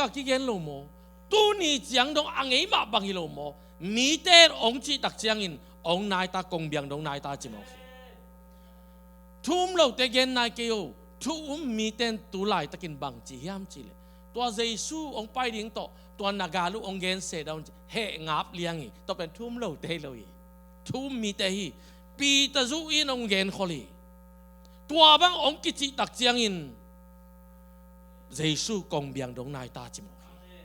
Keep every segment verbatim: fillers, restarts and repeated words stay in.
a kigen lo maw? Tuni ciang dong a ngei mah bang hi lo maw? Mite in hong cih tak ciangin hong nai ta, kong biang dong nai ta ci mawk hi. Thu um lote gen nai kei o. Thu um mite in tu laitakin bang ci hiam cih leh, tua Jesu hong pai ding tawh tua na gal uh hong gen se dawn ci, heh ngap liang hi. Tua pen thu um lote hi lo hi. Thu um mite hi. Peter zu in hong gen khol hi. Tua bang hong kicih tak ciangin Jesu kong biang dong nai ta ci mawk hi.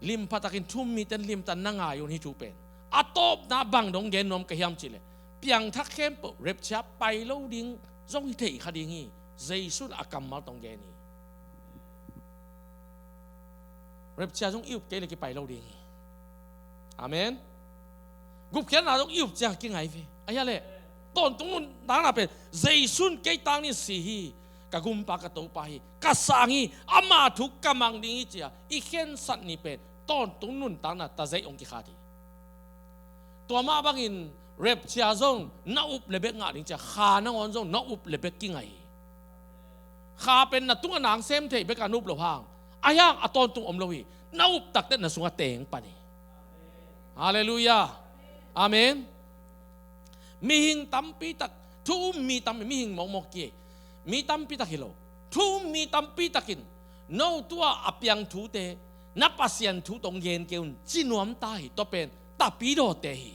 Lim pha takin thu um mite in limtan na ngai un hih thu pen. A tawpna bang dong gen nuam ka hiam cih leh, piangthak khempeuh rapture pai lo ding zong hi thei kha ding hi. Jesu in a kammal tawh hong gen hi. Rapture zong i up kei leh kipai lo ding hi. Amen. Gupkhiatna zong i up ciang kingai ve. Ahih leh tawntung nuntakna pen Jesu in kei tangin si hi, ka gumpa ka Topa hi, ka sang hi, ama thu ka mang ding hi ci-a i khensat ni pen tawntung nuntakna tazeih hong kikhat hi. Tua mah bangin rapture zong na up le bek ngah ding ci-a kha nangawn zong na up le bek kingai hi. Kha pen na tungah nang sem thei bek a na up loh hang, ahih hang a tawntung om lo hi. Na up takteh na sungah teng pan hi. Halleluiah. Amen. Mihing tampi tak, thu um mi tampi, mihing mawkmawk kei, mi tampi tak hi lo, thu um mi tampi takin, no tua a piang thute na Pasian thu tawh hong gen kei un ci nuam ta hi. Tua pen tapidawte hi.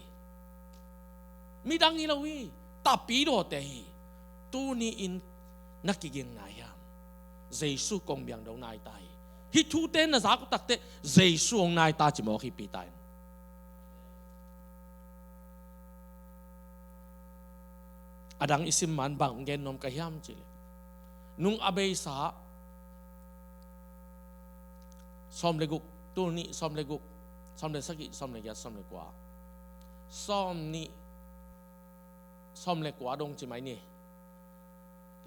Midang hi lo hi. Tapidawte hi. Tuni-in na kiging nai hiam? Jesu kong biang dong nai ta hi. Hih thute na zak uh takteh Jesu hong nai ta ci mawk hi Peter in. A dang i sim man bang gen nuam ka hiam cih leh, nung a beisa sawm le guk, tul nih sawm le guk, sawm le sagih, sawm le giat, sawm le kua, sawm nih, sawm le kua dong ci mai ni.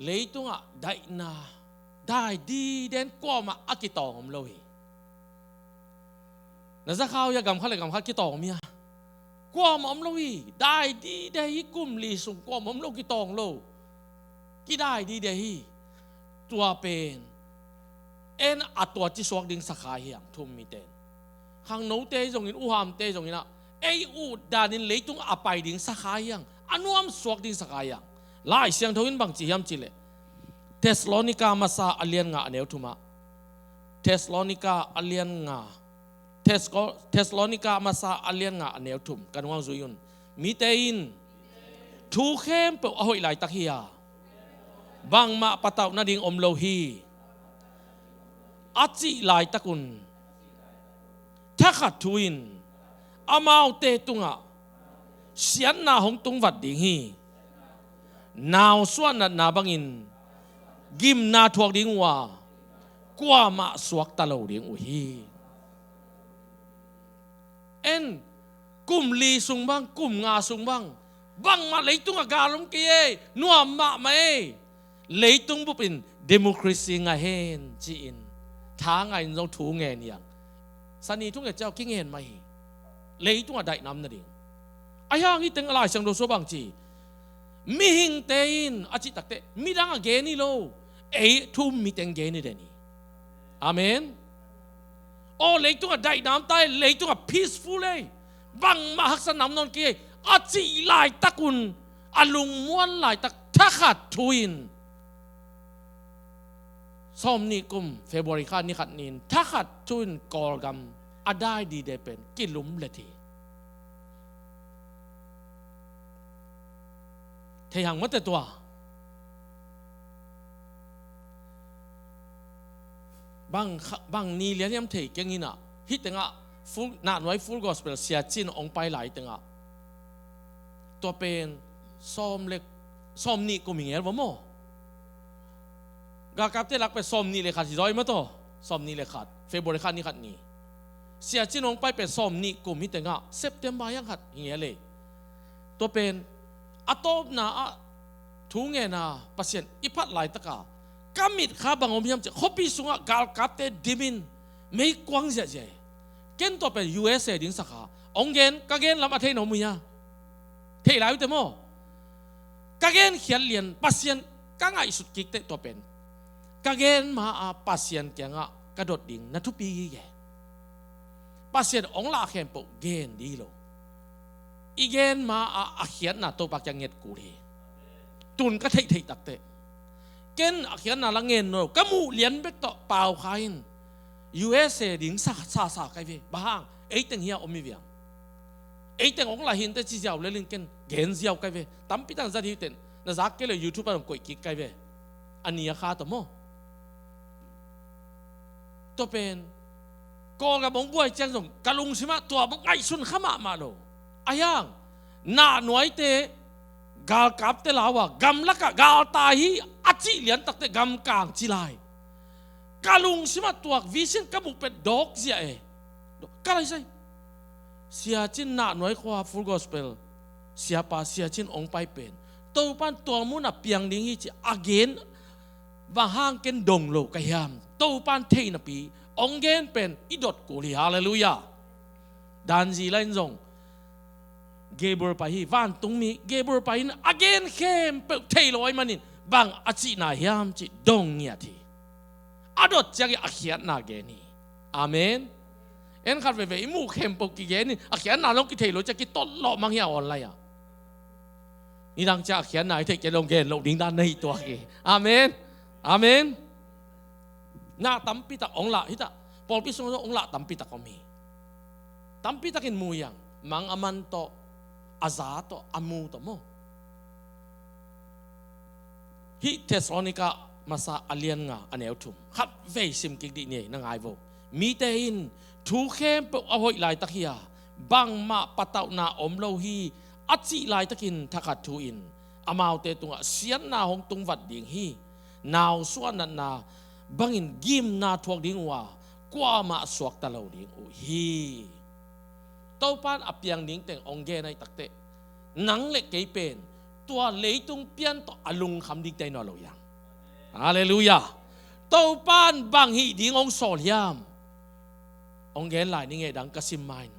Leitungah daihna, dai diden kuamah a kitawng om lo hi. Na za kha uh hia, gam khat le gam khat kitawng om hia? Kuamah om lo hi. Dai dide hi. Kum li sung kuamah om lo, kitawng lo. Kidai dide hi. Tua pen en a tua ci suak ding sakha hi hang, thu um mite in. Khangnote zongin, uhamte zongin ah, ei ut danin leitung a pai ding sakha hi hang, a nuam suak ding sakha hi hang. Lai Siangtho in bang ci hiam cih leh, Thessalonika masa a lian nga a neu thum ah, Thessalonika a lian nga, Thessalo-, Thessalonika masa a lian nga a neu thum, ka nungah zui un. Mite in thu khempeuh a hoih laitak hi a, bangmah patauh nading om lo hi, a cih laitak un, thakhat thu-in amaute tungah siatna hong tungvat ding hi. Nausuah natna bangin gimna thuak ding uh a, kuamah suakta lo ding uh hi. En, kum li sung bang, kum nga sung bang, bangmah leitungah gal om kei ei, nuam mahmah ei. Leitung bupin democracy ngah hen ci-in, tha ngah in zong thu ngen hi hang. Sani thunget ciang kingen mah hi. Leitungah daihna om nading. Ahih hang hih teng a Lai Siangtho sung bang ci, mihingte in a cih takteh midang a gen hi lo, ei thu um mite in gen hi den hi. Amen. Aw, leitungah daihna om ta hi, leitungah peaceful ei, bangmah haksatna om nawn kei ei, a cih laitak un, a lungmuan laitak, thakhat thu-in, sawmnih kum February kha ni khat ni-in thakhat thu-in Kawlgam a dai dide pen kilumlet hi. Thei hang mate tua. Bang kha-, bang ni lian hiam thei keng in ah, hih tengah full, Nahnuai Full Gospel Sia Cin hong pai lai tengah, tua pen sawm le, sawmnih kum hi ngel va maw? Galkapte lak pen sawmnih le khat hi zaw hi mah taw. Sawmnih le khat, February kha ni khat ni. Sia Cin hong pai pen sawmnih kum hih tengah, September hiang khat hi ngel ei. Tua pen a tawpna ah thu ngen a Pasian i phat laitaka ka mitkha bang om hiam cih, khuapi sungah galkapte dimin meikuang ziahziah hi. Ken tua pen U S A ding sakha hong gen, ka gen lam a thei na om uh hia? Thei lai uh teh maw? Ka genkhiat lian, Pasian ka ngaihsut kik teh tua pen Ka gen ma-a Pasian kiangah ka dot ding na thupi gige. Pasian hong lah khempeuh gen ding hi lo. I gen ma-a a khiatna Topa kiang nget kul hi. Tun ka theihtheih takteh ken a khiatna la ngen nawn lo, ka muh lian bek tawh pau kha in U S A ding sa sa sa kai ve. Bang hang? Eiteng hia om hi viang. Eiteng hong lah hi inteh ci ziau lel in ken gen ziau kai ve. Tampi tak na zat hi teh, na zak kei leh YouTube ah hong koih kik kai ve. A ni a kha tawh maw? Tua pen Kawlgam hong buai ciang zong ka lungsimah tua bang ngaihsun kha mahmah lo. A hiang, nahnuaite, galkapte lau a gamlakah galtai hi a cih lian takteh gamkang ci lai. Ka lungsimah tuak vision ka muh pet dawk zia e. Ka lai sai. Sia Cin nahnuai khua Full Gospel siapa Sia Cin hong pai pen Topan tua munah piang ding hi ci a gen. Bang hang ken dong lo ka hiam? Topan thei napi hong gen pen i dot kul hi. Halleluiah. Dan zi lai in zong Gabriel pai hi, vantungmi Gabriel pai in a gen khempeuh thei lo ahih manin bang a cihna hiam cih dong ngiat hi. A dot ciangin a khiatna gen hi. Amen. En khat veivei i muh khempeuh kigen in a khiatna long kithei lo ciang kitawt lawh mang hi a online ah. Nidang ciang a khiatna i theih kei lo gen loh ding dan na hi tuak hi. Amen. Amen. Na tampi tak hong lah hi ta. Pawlpi sung hong lah tampi tak om hi. Tampi takin mu hiang, mang a man tawh, a za tawh, a mu tawh maw? Hih Thessalonika masa a lian nga a neu thum khat vei sim kik dih ni ei, na ngai vo. Mite in thu khempeuh a hoih laitak hi a, bangmah patauhna om lo hi a cih laitakin thakhat thu in amaute tungah siatna hong tungvat ding hi. Nau suahnatna bangin gimna thuak ding uh a, kuamah suakta lo ding uh hi. Topan a piang ding teng hong gen ahih takteh nang le kei pen tua leitung pian tawh a lungkham dingte hi nawn lo hiam? Halleluiah. Topan bang hih ding hong sawl hiam? Hong gen lai ning e, dang ka sim ma in.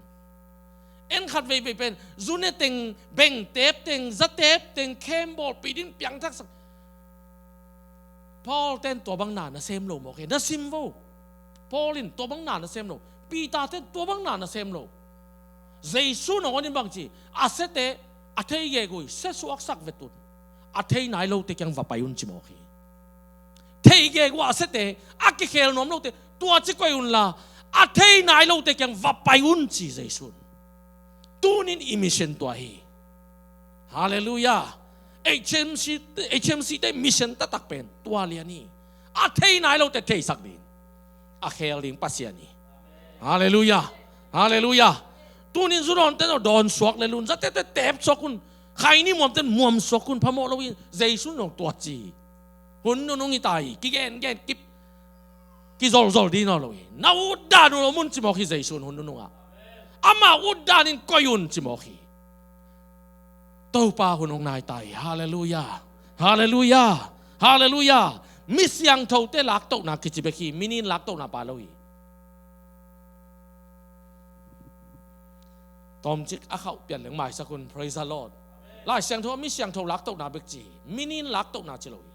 En khat veivei pen zu ne teng, bengtep teng, zatep teng, khem bawlpih ding piangthaksak. Paul ten tua bang na na sem lo mawk hi, na sim vo. Paul in tua bang na na sem lo. Peter ten tua bang na na sem lo. Jesu nangawn in bang ci, a siate a thei gek uh hi, sia suaksak vet un. A thei nai lote kiang va pai un ci mawk hi. Thei gek uh a siate, a kikhel nuam lote, tua ci koih unla, a thei nai lote kiang va pai un ci Jesu in. Tunin i mission tua hi. Halleluiah. H M C, H M C te mission taktak pen tua lian hi. A thei nai lote theisak ding, a khel ding Pasian hi. Halleluiah. Halleluiah. Tunin zu dawnte tawh dawn suak lel un, zatete tep suak un, khaini muamte muam suak un, phamawh lo in, Jesu in zong tua ci hi. Hun nunung hi ta hi, kigengen kip, kizolzol ding nawn lo hi. Na utdan uh om un ci mawk hi Jesu in hun nunungah. Ama utdan in koih un ci mawk hi. Topa hun hong nai ta hi. Halleluiah. Halleluiah. Halleluiah. Mi siangthote laktohna kici bek hi, mi nin laktohna pha lo hi. Tawmcik a khauh pian leng maisak un. Praise the Lord. Lai Siangtho ah mi siangtho laktohna bek ci hi, mi nin laktohna ci lo hi.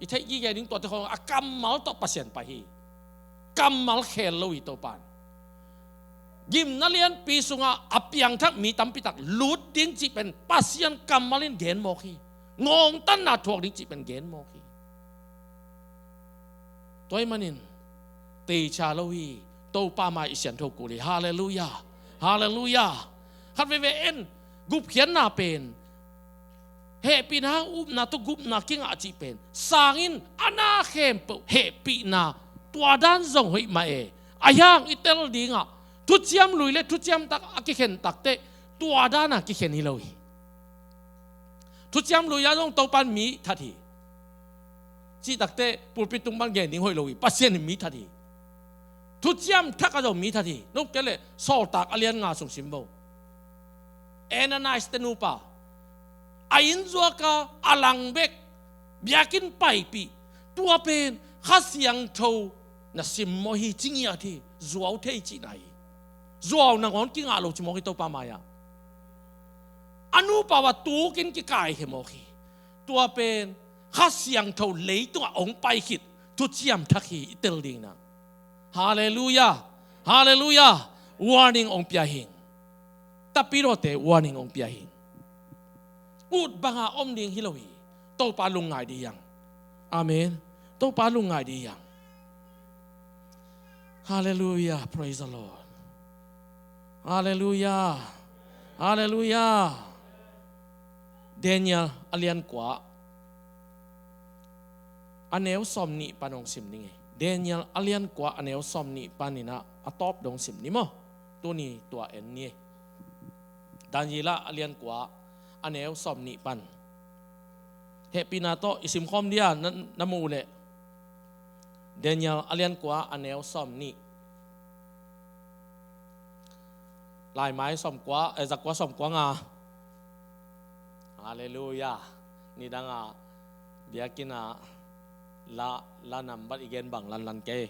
I theih gige ding tuate khawng a kammal tawh Pasian pai hi. Kammal khel lo hi Topan. Gimna lianpi sungah a piangthak mi tampi tak lut ding cih pen Pasian kammal in gen mawk hi. Ngongtanna thuak ding cih pen gen mawk hi. Tua ahih manin teicha lo hi. Topa mai i siangtho kul hi. Halleluiah. Halleluiah. Khat veivei en, gupkhiatna pen hehpihna hang upna tawh gupna kingah cih pen sangin a na khempeuh hehpihna, tua dan zong hoih mah e. A hiang i tel dingah thuciam lui le thuciam thak a kikhen takteh tua dana kikhen hi lo hi. Thuciam lui ah zong Topan mi that hi. Cih takteh pulpit tung pan gen ding hoih lo hi. Pasian in mi that hi. Thuciam thak ah zong mi that hi. Nop kei leh Sawltak a lian nga sung sim vo. Ananias te nupa, a inn zuaka a lang bek, biakinn paipih, tua pen Kha Siangtho na simmawh hi, ci ngiat hi. Zuau thei cihna hi. Zuau nangawn kingah lo ci mawk hi Topa mai-ah. A nupa uh a tukin kikaikhia mawk hi. Tua pen Kha Siangtho leitungah hong pai khit thuciam thak hi i tel ding na. Halleluiah. Halleluiah. Warning hong pia hing. Tapidawte warning hong pia hing. Ut banga om ding hi lo hi. Topa lungngai dih hiang. Amen. Topa lungngai dih hiang. Halleluiah. Praise the Lord. Halleluiah. Halleluiah. Daniel a lian kua, a neu sawm nih pan hong sim ding hi. Daniel a lian kua a neu sawm nih panin ah a tawp dong sim ni maw. Tuni tua en ni. Daniel a lian kua a neu sawm nih pan. Hehpihna tawh i simkhawm dia na, na mu uh leh. Daniel a lian kua a neu sawm nih. Laimai sawm kua, eh, za kua sawm kua nga. Halleluiah. Nidanga biakina la, la nambat i gen bang lanlan kei.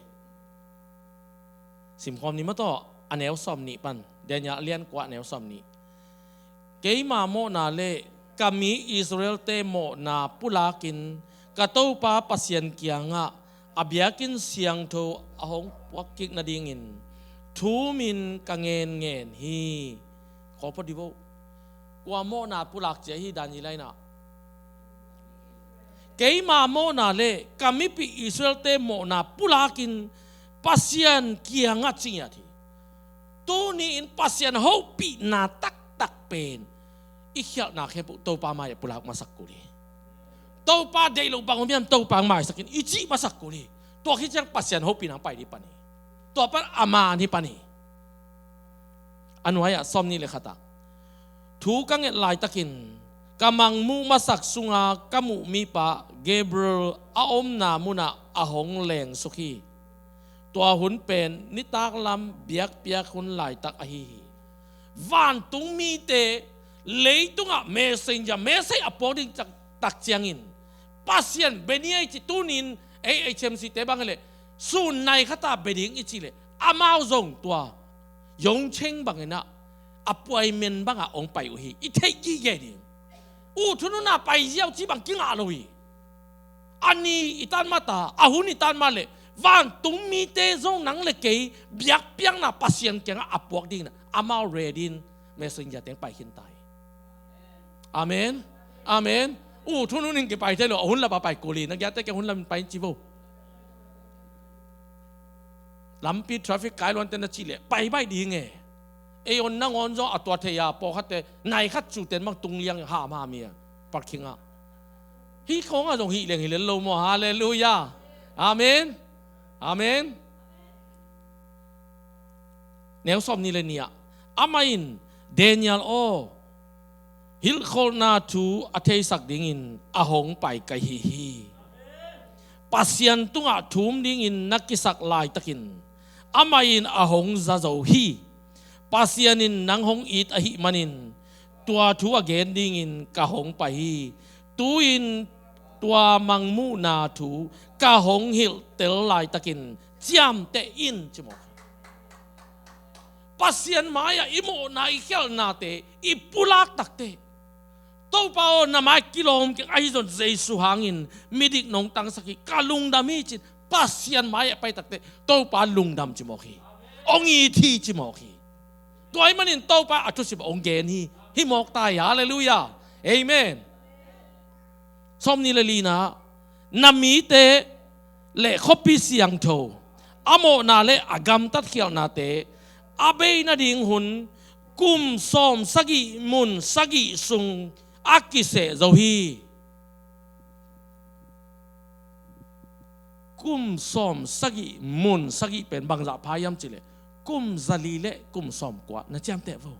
Simkhawm ni maw tawh, a neu sawm nih pan. Daniel a lian kua a neu sawm nih. Keima mawhna le ka mi Israelte mawhna pulakin ka Topa Pasian kiangah a biakinn siangtho a hong puak kik nadingin thumin ka ngenngen hi. Khawl phot dih vo. Kua mawhna pulak cia hi Daniel in ah. Keima mawhna le ka mipih Israelte mawhna pulakin Pasian kiangah ci ngiat hi. Tuni-in Pasian hopihna taktak pen i khialhna khempeuh Topa mai-ah pulak masak kul hi. Topa deih loh bang om hiam, Topa maisakin i cih masak kul hi. Tua khit ciang Pasian hopihna pai dih pan hi. Tua pan a man hi pan hi. A nuai-ah sawm nih le khatah. Thu ka nget laitakin ka mangmuh masak sunga ka muh mipa Gabriel a omna munah a hong lengsuk hi. Tua hun pen nitaklam biakpiak hun laitak ahi hi. Vantung mite leitungah messenger, message a puak ding tak, tak ciangin Pasian bia ni ei ci tunin ei H M C te bang hileh sun nai khata bia ding i cih leh amau zong tua Yongcheng bangin ah appointment bangah hong pai uh hi. I theih gige ding. Uh thununa pai ziau ci bang kingah lo hi. A ni i tan mata, a hun i tan mah leh vantung mite zong nang le kei biakpiakna Pasian kiangah a puak dingin amau ready in messenger teng pai khin ta hi. Amen. Amen. Uh thunun in kipai thei lo, a hun lap a pai kul hi. Na giate ke hun lap in pai in ci vo. Lampi traffic kai luante na cih leh pai baih ding e. Ei on nangawn zong a tua thei a pawlkhatte nai khat cuten bang tung liang hamham hi a parking ah. Hih khawngah zong hih leng hi lel lo maw. Halleluiah. Amen. Amen. Neu sawm nih le nih ah amah in, Daniel aw, hilhkholhna thu a theisak dingin a hong pai ka hi hi. Pasian tungah thum dingin na kisak laitakin amah in a hong za zo hi. Pasian in nang hong it ahih manin tua thu a gen dingin ka hong pai hi. Tu-in tua mangmuhna thu ka hong hilhtel laitakin ciamteh in ci mawk hi. Pasian mai-ah i mawhna i khialhnate i pulak takteh, Topa aw, na mai kilawm keng ahi zong Jesu hangin midik nong tangsak hi, ka lungdam hi cin Pasian mai-ah pai takteh Topa lungdam ci mawk hi. Hong it hi ci mawk hi. Tua ahih manin Topa a thusim hong gen hi. Hi mawk ta hi. Halleluiah. Amen. Sawm nih le lina, na mite le khuapi siangtho a mawhna le a gamtat khialhnate a bei nading hun kum sawm sagih mun sagih sung a kiseh zo hi. Kum sawm sagih mun sagih pen bangzah pha hiam cih leh kum zali le kum sawm kua na ciamteh vo.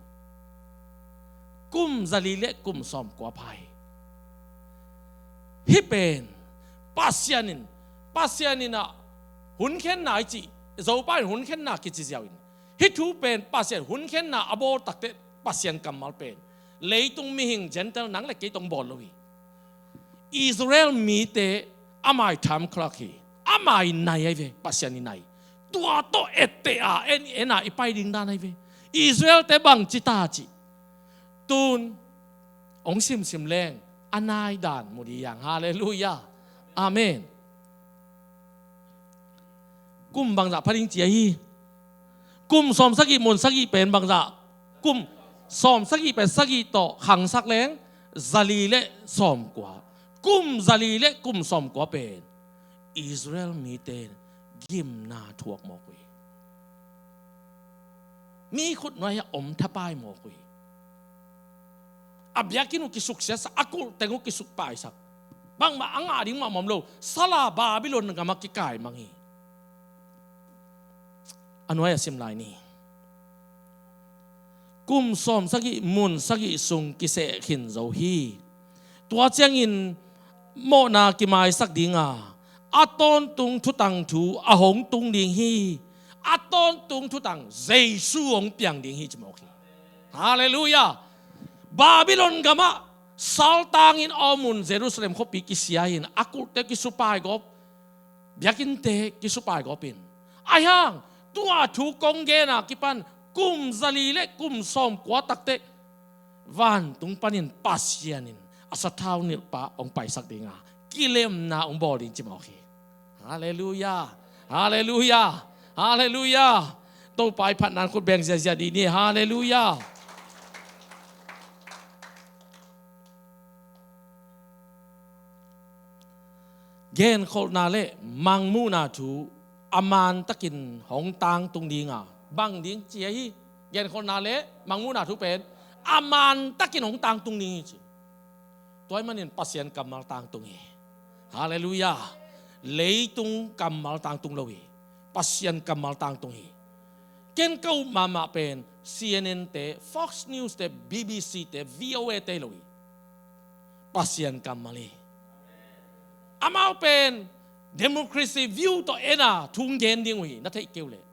Kum zali le kum sawm kua pha hi. Hih pen Pasian in, Pasian in ah hun khenna i cih, Zopa in hun khenna kici ziau in, hih thu pen Pasian hun khenna a bawl takteh Pasian kammal pen leitung mihing Gentile nang le kei tawh hong bawl lo hi. Israel mite a mai time clock hi. A mai nai ahi ve, Pasian i nai. Tua tawh etteh a en, en a i pai ding dan ahi ve. Israelte bangci ta cih tun hong simsim leng a nai dan mu dih hiang. Halleluiah. Amen. Kum bangzah pha ding ci ahi? Kum sawm sagih mun sagih pen bangzah? Kum sawm sagih pen sagih tawh khangsak leng zali le sawmkua. Kum zali le kum sawmkua pen Israel mite gimna thuak mawk uh hi. Mi khutnuai-ah om thapai mawk uh hi. A biakinn uh kisuksiasak, a kulh teng uh kisukpaisak. Bangmah a ngah ding mahmah om lo. Sala Babylon gamah kikaimang hi. A nuai-ah sim lai ni. Kum sawm sagih mun sagih sung kiseh khin zo hi. Tua ciangin mawhna kimaisak ding a, a tawntung thutang thu a hong tung ding hi. A tawntung thutang Jesu hong piang ding hi ci mawk hi. Halleluiah. Babylon gamah saltangin a om un Jerusalem khuapi kisia-in a kulhte kisupaigawp, biakinnte kisupaigawp in. Ahi hang tua thu kong gen a kipan kum zali le kum sawmkua takteh vantung panin Pasian in a sathau nilhpa hong paisak ding a, kilemna hong bawl ding ci mawk hi. Halleluiah. Halleluiah. Halleluiah. Topa i phatna in khut beng ziazia dih ni. Halleluiah. Genkholhna le mangmuhna thu a mantakin hong tangtung ding a, bang ding ci ahi? Genkholhna le mangmuhna thu pen a mantakin hong tangtung ding hi ci. Tua ahih manin Pasian kammal tangtung hi. Halleluiah. Leitung kammal tangtung lo hi. Pasian kammal tangtung hi. Ken ka up mahmah pen C N N te, Fox News te, B B C te, V O A te hi lo hi. Pasian kammal hi. Amau pen democracy view tawh en a thu gen ding uh hi, na theih kei uh leh.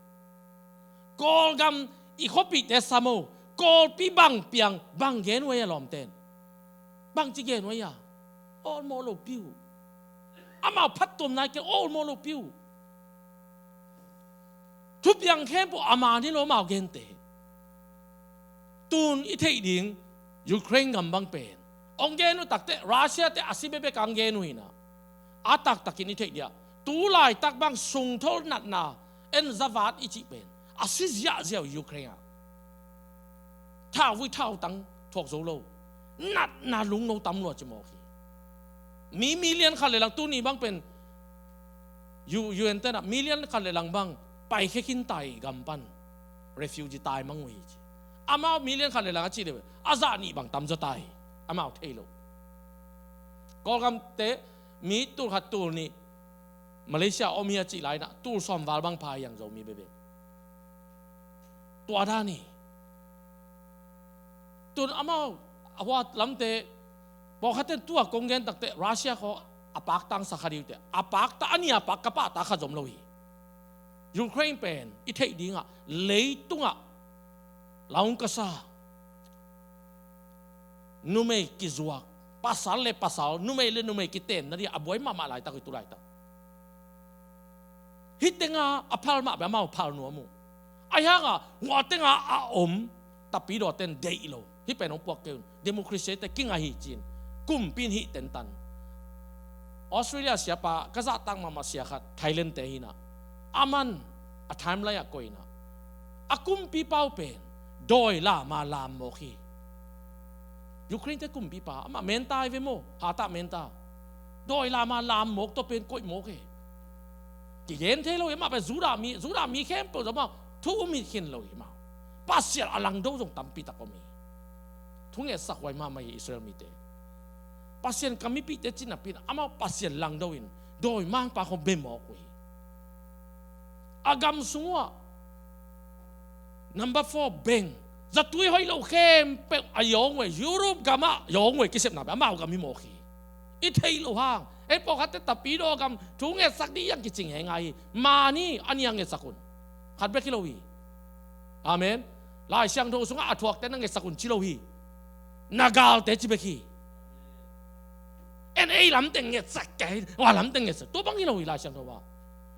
Kawlgam i khuapihte sam o, Kawlpi bang piang, bang gen uh ei a lawmten? Bangci gen uh ei a? Awlmawh lopi uh. Amau phattuamna i kei, awlmawh lopi uh. Thupiang khempeuh a man hi lo amau gente. Tun i theih ding Ukraine gam bang pen hong gen uh takteh Russia te a si bekbek a hong gen uh hi na, a taktakin i theih dia, tu laitak bang sungthol natna en zavat i cih pen a si ziahziah uh Ukraine ah. Thauvui thautang thuak zo lo, natna lungno tam lua ci mawk hi. Mi million khat le lang tuni bang pen U-, U N te na million khat le lang bang paikhia khin ta hi gam pan, refugee taimang uh hi ci. Amau million khat le lang a cih le a zah nih bang tam zaw ta hi. Amau thei lo. Kawlgamte mi tul khat tul nih Malaysia om hi a cih lai na tul sawm val bang pha hi ang Zomi bekbek. Tua dan hi. Tun amau a hua lamte pawlkhatte tua kong gen takteh Russia khaw a pakta ang sa kha dih uh teh, a pakta a nih a pak ka pahta kha zom lo hi. Ukraine pen i theih dingah leitungah laung ka sa, numei kizuak, pasal le pasal, numei le numei kitenna dih a buai mahmah laitak uh hi tu laitak. Hih tenga a phal mah bia amau phal nuam uh. Ahi hanga hua tenga a om tapidawten deih lo. Hih pen hong puak kei un. Democracy te kinga hi cin. Kumpi in hih tentan. Australia siapa ka zahtak mahmah sia khat Thailand te hi na, aman a timeline ah koih na, a kumpipa uh pen dawi lama lam mawk hi. Ukraine te kumpipa amah menta hi ve maw, hatah menta. Dawi lama lam mawk tawh pen koih mawk hi. Kigen thei lo hi, amah pen Judah mi, Judah mi khempeuh zong amah thu um hi khin lo hi mah. Pasian a langdo zong tampi tak om hi. Thungetsak huai mahmah hi Israel mite. Pasian ka mipihte cih napi in amau Pasian langdo in dawimangpa khong bia mawk uh hi. A gam sung uh ah number four beng, zatui hoih lo khempeuh a yawng uh ei, Europe gamah yawng uh ei, kisepna bia amau gam hi mawk hi. I theih loh hang ei pawlkhatte tapidaw gam thungetsak dih hi ang kicing hi ngai hi. Mani a nih a ngetsak un. Khat bek hi lo hi. Amen. Lai Siangtho sungah a thuakte na ngetsak un ci lo hi. Na galte ci bek hi. En ei lamteng ngetsak kei, hua lamteng ngetsak. Tua bang hi lo hi Lai Siangtho ah.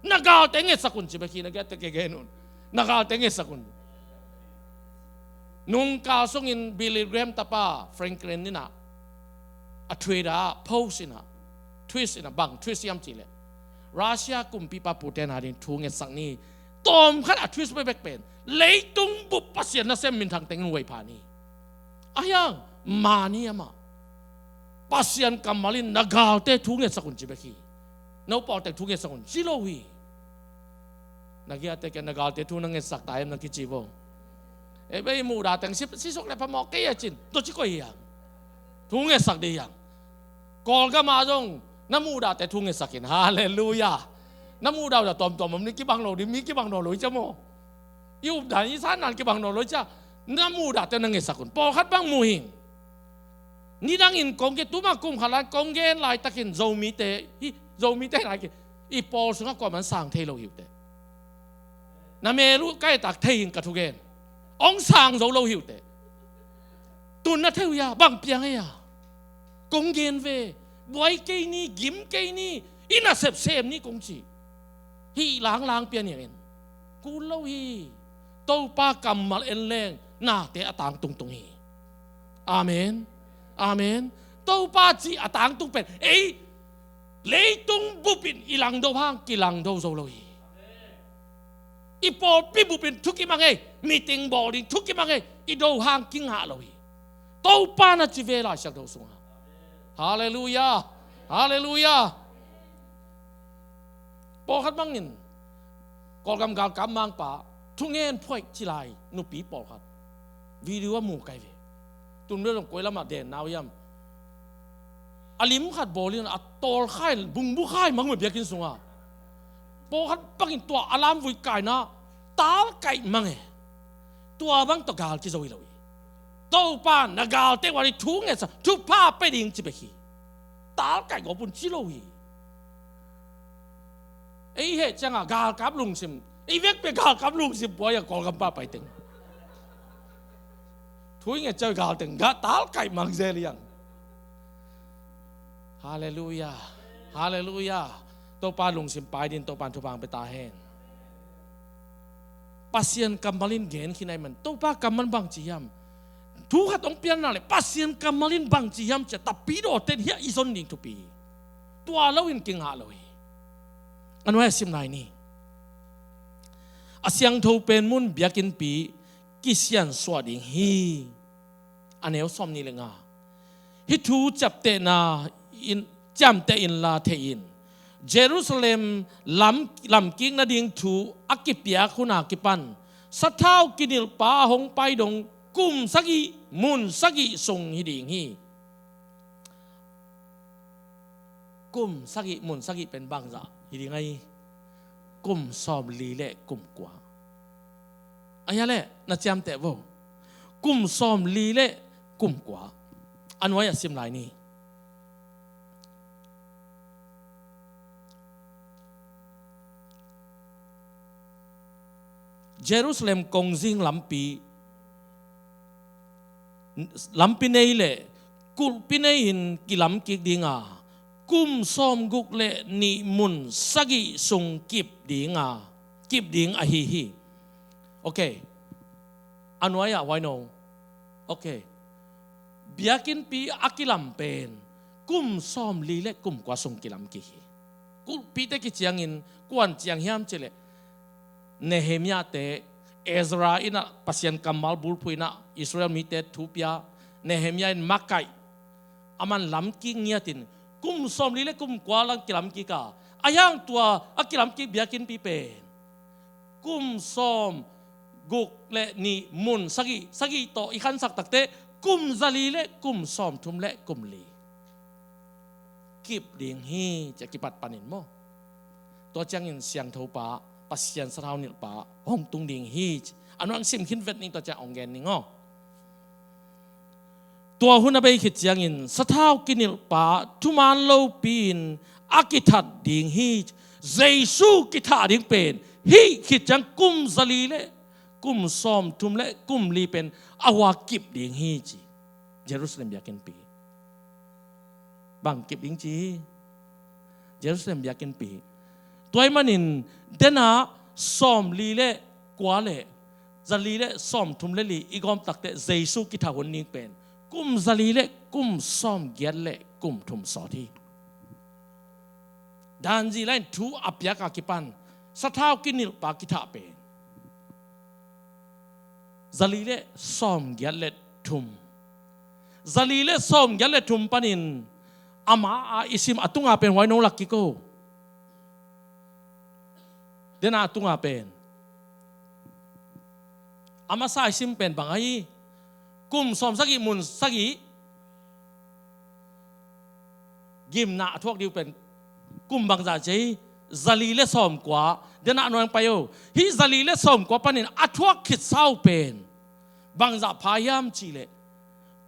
Na galte ngetsak un ci bek hi, na galte kei gen un. Na galte ngetsak un. Nungkal sungin Billy Graham tapa Franklin in ah a Twitter ah post in ah, Twist in a bang twist hiam cih leh, Russia kumpipa Putin a ding thu ngetsak ni. Tawmkhat a twist bekbek pen, leitung bup Pasian nasem minthang tengin huaipha ni. Ahi hang, mani amah, Pasian kammal in na galte thu ngetsak un ci bek hi. No pawltek thu ngetsak un ci lo hi. Na giate kiang na galte thu na ngetsak ta hiam na kici vo. E, bei muhdah teng si, si suk le phamawh kei a cin, tua ci koi hiam? Thu ngetsak dih hiam? Kawlgam ah zong na muhdahte thu ngetsak in. Halleluiah. Na muhdah uh dah tawmtawm om ni, kibang lo dih, mi kibang nawn lo hi cia maw. I updan i sandan kibang nawn lo hi cia. Na muhdahte na ngetsak un. Pawlkhat bang mu hi. Nidangin kong gen, tuma kum khat lai kong gen laitakin Zomite, hi, Zomite lai ki, i pawl sungah kuaman sang thei lo hi uh teh. Na mel uh ka etak thei in ka thugen. Hong sang zo lo hi uh teh. Tun na thei uh hia, bang piang hia? Kong gen ve, buai kei ni, gim kei ni, i nasep sem ni kong ci. Hih langlang pian hi hang in. Kul lo hi. Topa kammal en leng nate a tang tungtung hi. Amen. Amen. Topa cih a tangtung pen ei leitung bup in i langdo hang kilangdo zo lo hi. I pawlpi bup in thukim a ngei, meeting bawl ding thukim a ngei, i do hang kingah lo hi. Topa na ci ve Lai Siangtho sungah. Halleluiah. Halleluiah. Pawlkhat bangin Kawlgam galkap mangpa thungen phuaih ci lai nupi pawlkhat video a mu kai ve. Tun bel zong koi lamah den nau hiam? A lim khat bawlin a tawl khai, bungbu khai mang ve biakinn sungah. Pawlkhat bangin tua a lamvui kaina tal kaih mang e. Tua bang tawh gal kizo hi lo hi. Topa na galte ua ding thu ngetsak, thupha pe ding ci bek hi. Tal kaih gawp un ci lo hi. Ei heh ciangah galkap lungsim, ei vekpi galkap lungsim pua hi a Kawlgam pa paiteng. Thu i nget ciang galteng gah tal kaih mang zel hi hang. Halleluiah. Halleluiah. Topa lungsim pai din Topa in thupha hong pia ta hen. Pasian kammal in gen khin ahih man, Topa kammal bang ci hiam? Thu khat hong pian nak leh Pasian kammal in bang ci hiam ci a tapidawte in hiah i zon ding thupi hi. Tua lo in kingah lo hi. A nuai a sim lai ni. A siangtho pen mun biakinnpi kisiansuah ding hi. A neu sawmnih le nga. Hih thu ciamtehna in, ciamteh inla thei in, Jerusalem lam, lamkik nading thu a kipiak hun a kipan sathau kinilhpa a hong pai dong kum sagih mun sagih sung hi ding hi. Kum sagih mun sagih pen bangzah hi ding ahi? Kum sawmli le kum kua. Ahi a leh na ciamteh vo. Kum sawmli le kum kua. A nuai a sim lai ni. Jerusalem kongzing lampi, lampi nei le kulhpi nei in kilamkik ding a, kum sawmguk le nih mun sagih sung kip ding a, kip ding ahi hi. Ok. A nuai ah huai no. Ok. Biakinnpi a kilam pen kum sawmli le kum kua sung kilamkik hi. Kulhpite kiciangin kuan ciang hiam cih leh Nehemiah te, Ezra in a Pasian kammal bulphuh in a Israel mite thu pia, Nehemiah in makaih, aman lamkik ngiatin kum sawmli le kum kua lang kilamkik a, ahi hang tua a kilamkik biakinnpi pen kum sawmguk le nih mun sagih, sagih tawh i khansak takteh kum zali le kum sawmthum le kum li kip ding hi, ci a kipat panin maw. Tua ciangin siangthopa, Pasian sathau nilhpa hong tung ding hi, ci a nuang sim khin vet ning, tua ciang hong gen ning aw. Tua hun a bei khit ciangin sathau kinilhpa thuman lopi in a kithat ding hi, ci. Jesu kithah ding pen hih khit ciang kum zali le kum sawmthum le kum li pen a hua kip ding hi, ci. Jerusalem biakinnpi bang kip ding ci hi. Jerusalem biakinnpi. Tua ahih manin, dena sawmli le kua le zali le sawmthum le li i gawm takteh Jesu kithah hun ding pen kum zali le kum sawmgiat le kum thum sawt hi. Tanzi lai-in thu a piak a kipan sathau kinilhpa kithah pen zali le sawmgiat le thum. Zali le sawmgiat le thum panin ama a i sim a tunga pen huai nong lak kiko. Dena a tunga pen a masa i sim pen bang ahi? Kum sawmsagih mun sagih gimna a thuak ding uh pen kum bangzah ci hi? Zali le sawmkua. Dena nuai pai o. Hih zali le sawmkua panin a thuak khitsa uh pen bangzah pha hiam cihleh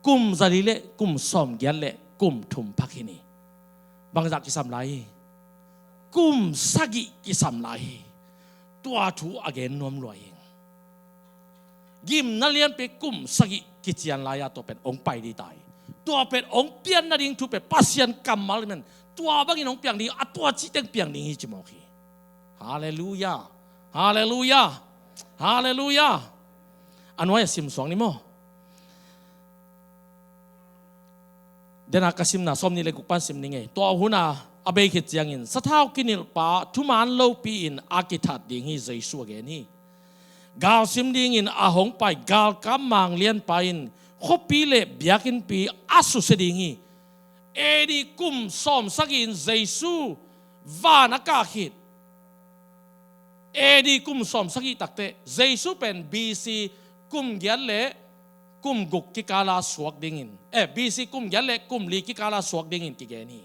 kum zali le kum sawmgiat le kum thum phak hi ni. Bangzah kisam lai hi? Kum sagih kisam lai hi. Tua thu a gen nuam lua hi. Gimna lianpi kum sagih kician lai-a tua pen hong pai ding ta hi. Tua pen hong pian nading thu pen Pasian kammal hi man. Tua bangin hong piang ding a tua cih teng piang ding hi ci mawk hi. Halleluiah. Halleluiah. Halleluiah. A nuai a sim suak ni maw? Dena ka simna sawmnih le guk pan sim ni ngei. Tua huna a bei khit ciangin sathau kinilhpa thuman lopi-in a kithat ding hi Jesu a gen hi. Galsim dingin a hong pai galkap manglianpa in khuapi le biakinnpi a susia ding hi. A D kum sawmsagih in Jesu van a kah khit. A D kum sawmsagih takteh Jesu pen B C kum giat le kum guk kikala suak dingin, eh, B C kum giat le kum li kikala suak dingin kigen hi.